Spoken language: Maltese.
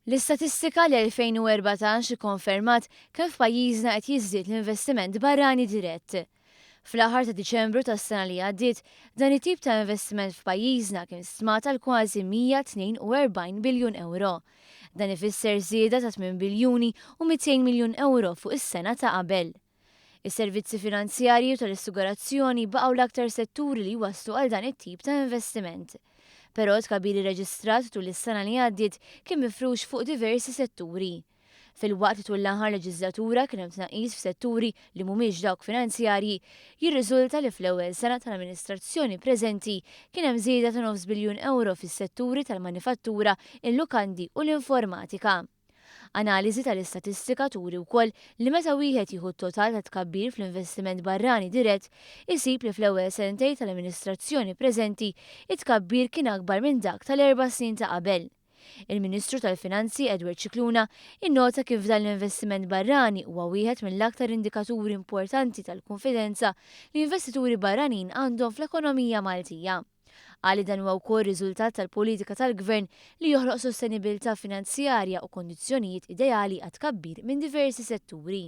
L-istatistika l-2014 ikkonfermat kemm f'pajjiżna qed jiżdied l-investiment barrani dirett. Fl-aħħar ta' Diċembru tas-sena li għaddiet, dan it-tip ta' investiment f'pajjiżna kien stmat għal kważi 142 biljun ewro. Dan ifisser żieda ta' 8 biljuni u 200 miljun ewro fuq is-sena ta' qabel. Is-servizzi finanzjarji u tal-assigurazzjoni baqgħu l-aktar setturi li jwasslu għal dan it-tip ta' investiment. Però tkabbir irreġistrat tul is-sena li għaddiet kien mifrux fuq diversi setturi. Filwaqt li tul l-aħħar leġislatura kien hemm tnaqqis f'setturi li mhumiex dawk finanzjarji, jirriżulta li fl-ewwel sena tal-amministrazzjoni preżenti kien hemm żieda ta' nofs biljun ewro fis-setturi tal-manifattura, il-lukandi u l-informatika. Analiżi tal-istatistika turi wkoll li meta wieħed jieħu t-total ta' tkabbir fl-investiment barrani dirett, isib li fl-ewwel sentejn tal-amministrazzjoni preżenti, it-tkabbir kien akbar minn dak tal-erba' snin ta' qabel. Il-Ministru tal-Finanzi Edward Scicluna innota kif dan l-investiment barrani huwa wieħed mill-aktar indikaturi importanti tal-kunfidenza li investituri barranin għandhom fl-ekonomija Maltija. Qal li dan huwa wkoll riżultat tal-politika tal-Gvern li joħloq sostenibilità finanzjarja u kondizzjonijiet ideali għat-tkabbir minn diversi setturi.